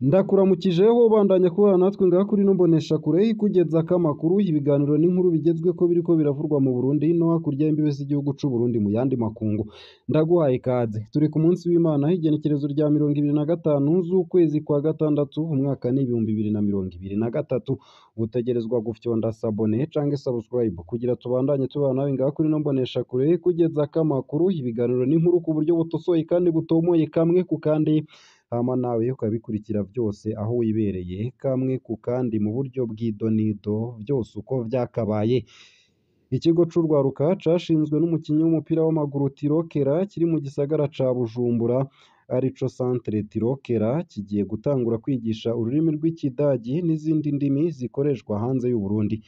Ndakuramukijeho bandanya kubana natwe ngaha kuri ino mboneshakure ikugezako amakuru, ibiganiro n'inkuru bigezweko biriko biravurwa mu Burundi no hakurya y'imbibe z'igihugu c'u Burundi mu yandi makungu. Ndaguhaye ikaze. Turi ku munsi w'Imana igenekerezo rya 25 z'ukwezi kwa gatandatu umwaka ni 2023. Utegerezwa gufyonda sabone canke subscribe kugira tubandanye tubana nawe ngaha kuri ino mboneshakure ikugezako amakuru, ibiganiro n'inkuru ku buryo butosoye kandi butomoye kamwe ku kandi, hama nawe ukabikurikira vyose aho wibereye kamwe ku kandi mu buryo bw'idonido vyose uko vyakabaye. Ikigo c'urwaruka cashinzwe n'umukinyi w'umupira w'amaguru Tirokera kiri mu gisagara ca Bujumbura arico Centre Tirokera kigiye gutangura kwigisha ururimi rw'Ikidagi n'izindi ndimi zikoreshwa hanze y'Uburundi.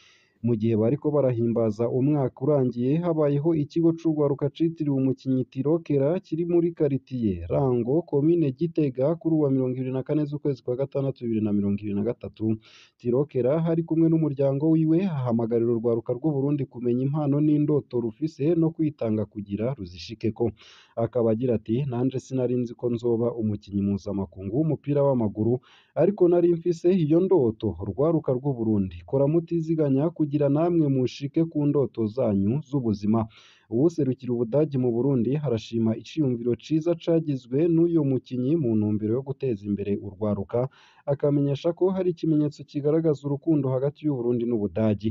Mu gihe bariko barahimbaza umwaka urangiye habayeho ikigo c'urwaruka citiriwe umukinyi Tirokera kiri muri karitiye Rango komine Gitega kuri uwa 24 z'ukwezi kwa gatandatu 2023. Tirokera ari kumwe n'umuryango wiwe ahamagarira urwaruka rw'Uburundi kumenya impano n'indoto rufise no kwitanga kugira ruzishikeko. Akaba agira ati nanje sinari nzi ko nzoba umukinyi mpuzamakungu w'umupira w'amaguru ariko nari mfise iyo ndoto. Rwaruka rw'Uburundi kora mutiziganya kugira namwe mushike ku ndoto zanyu z'ubuzima. Uwuserukira Ubudagi mu Burundi arashima iciyumviro ciza cagizwe n'uyo mukinyi mu ntumbero yo guteza imbere urwaruka, akamenyesha ko hari ikimenyetso kigaragaza urukundo hagati y'Uburundi n'Ubudagi.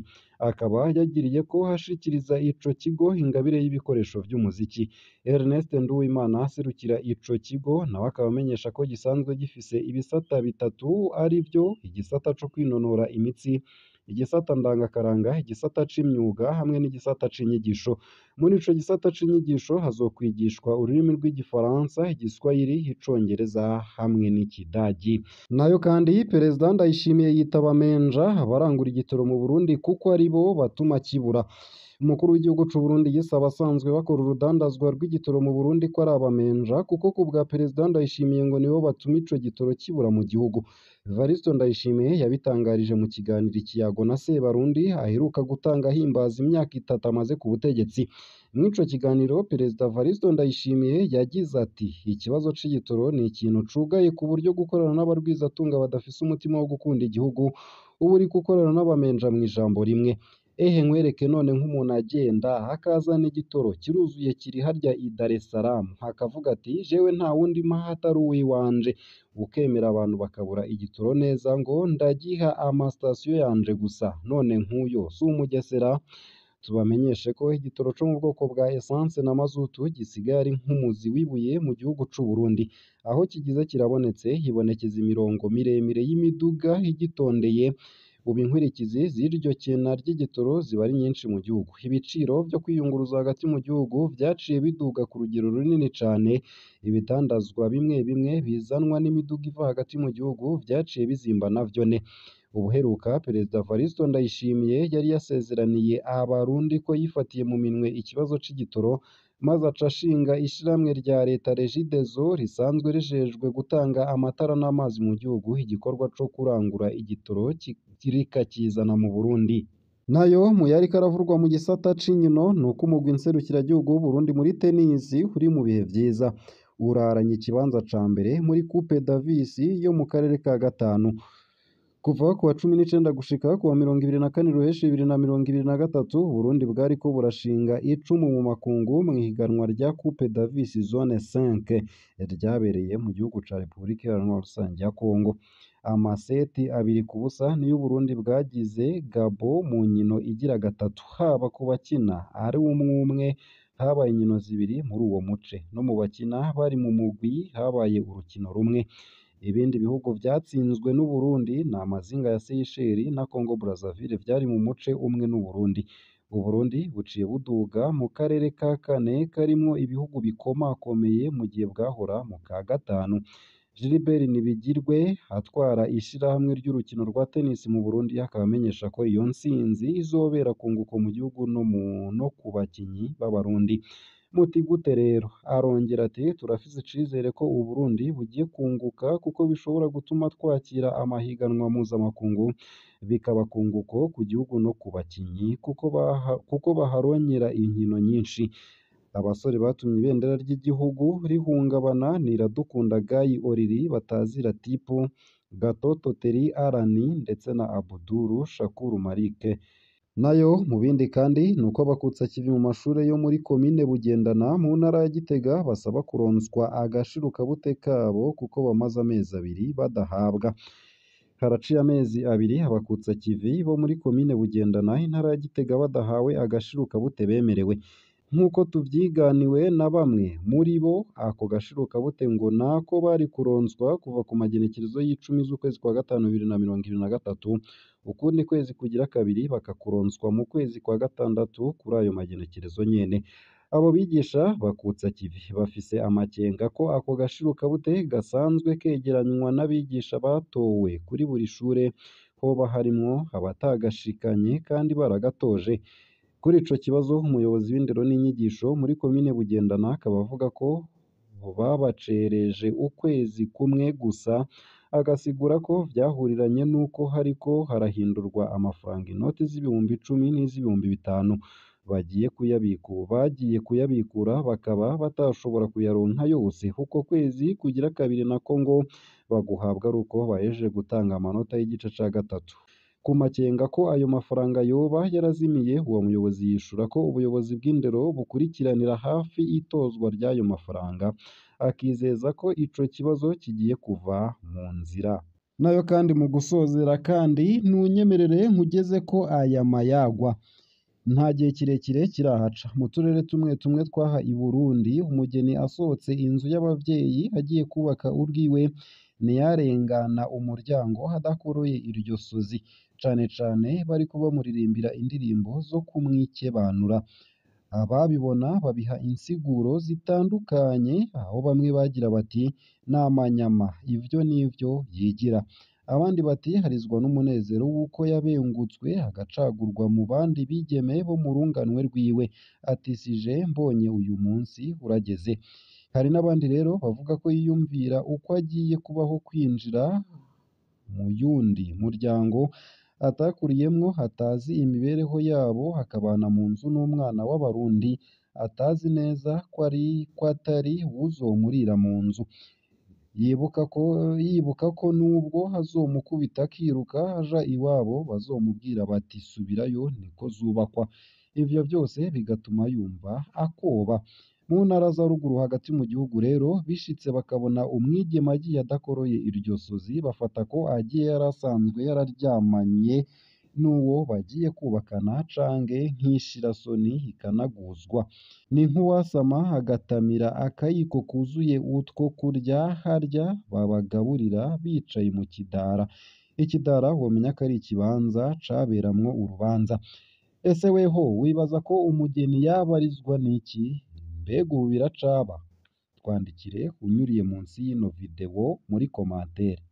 Akaba yagiriyeko ashikiriza ico kigo ingabire y'ibikoresho vy'umuziki. Ernest Nduwimana aserukira ico kigo nawe akaba amenyesha ko gisanzwe gifise ibisata bitatu arivyo igisata co kwinonora imitsi, igisata ndangakaranga, igisata c'imyuga hamwe n'igisata c'inyigisho. Muri ico gisata c'inyigisho hazokwigishwa ururimi rw'igifaransa, igiswahili, icongereza hamwe n'ikidagi. Nayo kandi Perezida Ndayishimiye yitaba menja abarangura igitoro mu Burundi kuko aribo batuma kibura. Umukuru w'igihugu c'u Burundi yise abasanzwe bakora urudandazwa rw'igitoro mu Burundi ko ari abamenja kuko ku bwa Perezida Ndayishimiye ngo nibo batuma ico gitoro kibura mu gihugu. Evaristo Ndayishimiye yabitangarije mu kiganiro Ikiyago na Sebarundi aheruka gutanga ahimbaza imyaka itatu amaze ku butegetsi. Mw'ico kiganiro Perezida Evaristo Ndayishimiye yagize ati ikibazo c'igitoro ni ikintu cugaye ku buryo gukorana n'abarwizatunga badafise umutima wo gukunda igihugu uba uriko ukorana n'abamenja mw'ijambo rimwe. Ehe nkwereke none nk'umuntu agenda akazana igitoro kiruzuye kiri harya i Dar es Salaam akavuga ati jewe nta wundi mpa atari uwiwanje, ukemera abantu bakabura igitoro neza ngo ndagiha amasitasiyo yanje gusa, none nk'uyo si umugesera? Tubamenyeshe ko igitoro co mu bwoko bwa essence na mazutu gisigaye ari nk'umuzi w'ibuye mu gihugu c'u Burundi. Aho kigize kirabonetse hibonekeza imirongo miremire y'imiduga igitondeye. Ubu inkurikizi z'iryo kena ry'igitoro ziba ari nyinshi mu gihugu. Ibiciro vyo kwiyunguruza hagati mu gihugu vyaciye biduga ku rugero runini cane. Ibidandazwa bimwe bimwe bizanwa n'imiduga iva hagati mu gihugu vyaciye bizimba navyone. Ubuheruka Perezida Evaristo Ndayishimiye yari yasezeraniye Abarundi ko yifatiye mu minwe ikibazo c'igitoro maze aca ashinga ishirahamwe rya leta Regideso risanzwe rijejwe gutanga amatara n'amazi mu gihugu, igikorwa co kurangura igitoro rikakizana mu Burundi. Nayo mu yariko aravurwa mu gisata c'inkino nuko umugwi nserukiragihugu w'Uburundi muri tenisi uri mu bihe vyiza, uraranye ikibanza ca mbere muri Coupe Davis yo mu karere ka gatanu. Kuva kuwa 19 gushika kuwa 24 Ruheshi 2023, Uburundi bwariko burashinga icumu mu makungu mw'ihiganwa rya Coupe Davis Zone 5 ryabereye mu gihugu ca Republika Iharanira Rusangi ya Kongo. Amaseti 2-0 niyo Uburundi bwagize Gabo mu nkino igira gatatu, haba ku bakina ari umwumwe habaye inkino zibiri muri uwo muce, no mu bakina bari mu mugwi habaye urukino rumwe. Ibindi bihugu vyatsinzwe n'Uburundi ni amazinga ya Seychelles na Congo Brazzaville vyari mu muce umwe n'Uburundi. Uburundi buciye buduga mu karere ka kane karimwo ibihugu bikomakomeye mu gihe bwahora mu ka gatanu. Gilbert Nibigirwe atwara ishirahamwe ry'urukino rwa tennis mu Burundi akaba amenyesha ko iyo ntsinzi izobera kunguko mu gihugu no ku bakinyi b'Abarundi. Muti gute rero? Arongera ati turafise icizere ko Uburundi bugiye kunguka kuko bishobora gutuma twakira amahiganwa mpuzamakungu, bikaba kunguko ku gihugu no ku bakinyi kuko baharonkera inkino nyinshi. Abasore batumye ibendera ry'igihugu rihungabana ni Iradukunda Guy Oriri batazira Tipu, Gatoto Teri Arani ndetse na Abdul Shakuru Marike. Nayo mu bindi kandi nuko abakutsakivi mu mashure yo muri komine Bugendana mu ntara ya Gitega basaba kuronswa agashirukabute kabo kuko bamaze amezi abiri badahabwa. Haraciye amezi abiri abakutsakivi bo muri komine Bugendana intara ya Gitega badahawe agashirukabute bemerewe. Nk'uko tuvyiganiwe na bamwe muri bo, ako gashirukabute ngo nako bari kuronswa kuva ku magenekerezo y'icumi z'ukwezi kwa gatanu 2023, ukundi kwezi kugira kabiri bakakuronswa mu kwezi kwa gatandatu kuri ayo magenekerezo nyene. Abo bigisha bakutsakivi bafise amakenga ko ako gashirukabute gasanzwe kegeranywa n'abigisha batowe kuri buri shure, hoba harimwo abatagashikanye kandi baragatoje. Kuri ico kibazo umuyobozi w'indero n'inyigisho muri komine Bugendana akaba avuga ko babacereje ukwezi kumwe gusa, agasigura ko vyahuriranye n'uko hariko harahindurwa amafaranga inoti z'ibihumbi icumi n'iz'ibihumbi bitanu bagiye kuyabikura bakaba batashobora kuyaronka yose. Uko kwezi kugira kabiri nako ngo baguhabwa aruko bahejeje gutanga amanota y'igice ca gatatu. Ku makenga ko ayo mafaranga yoba yarazimiye, uwo muyobozi yishura ko ubuyobozi bw'indero bukurikiranira hafi itozwa ry'ayo mafaranga, akizeza ko ico kibazo kigiye kuva mu nzira. Nayo kandi mu gusozera kandi ntunyemerere nkugeze ko aya mayagwa nta gihe kirekire kirahaca. Mu turere tumwe tumwe twaha i Burundi, umugeni asohotse inzu y'abavyeyi agiye kubaka urwiwe ntiyarengana umuryango adakoroye iryo sozi, cane cane bariko bamuririmbira indirimbo zo kumwikebanura. Ababibona babiha insiguro zitandukanye, aho bamwe bagira bati n'amanyama ivyo nivyo yigira, abandi bati harizwa n'umunezero w'uko yabengutswe agacagurwa mu bandi bigeme bo mu runganwe rwiwe, ati sije mbonye uyu munsi urageze. Hari n'abandi rero bavuga ko yiyumvira uko agiye kubaho kwinjira mu yundi muryango atakuriyemwo, atazi imibereho yabo, akabana mu nzu n'umwana w'abarundi atazi neza ko atari uwuzomurira mu nzu. Yibuka ko nubwo azomukubita akiruka aja iwabo bazomubwira bati subirayo niko zubakwa. Ivyo vyose bigatuma yumva akoba. Mu ntara za ruguru hagati mu gihugu rero bishitse bakabona umwigeme agiye adakoroye iryo sozi, bafata ko agiye yarasanzwe yararyamanye n'uwo bagiye kubakana canke nk'ishirasoni ikanaguzwa. Ni nk'uwasama agatamira akayiko kuzuye utwo kurya harya babagaburira bicaye mu kidara. Ikidara womenya ko ari ikibanza caberamwo urubanza. Ese weho wibaza ko umugeni yabarizwa n'iki? Mbega ubu biracaba? Twandikire unyuriye munsi y'ino video muri commentaire.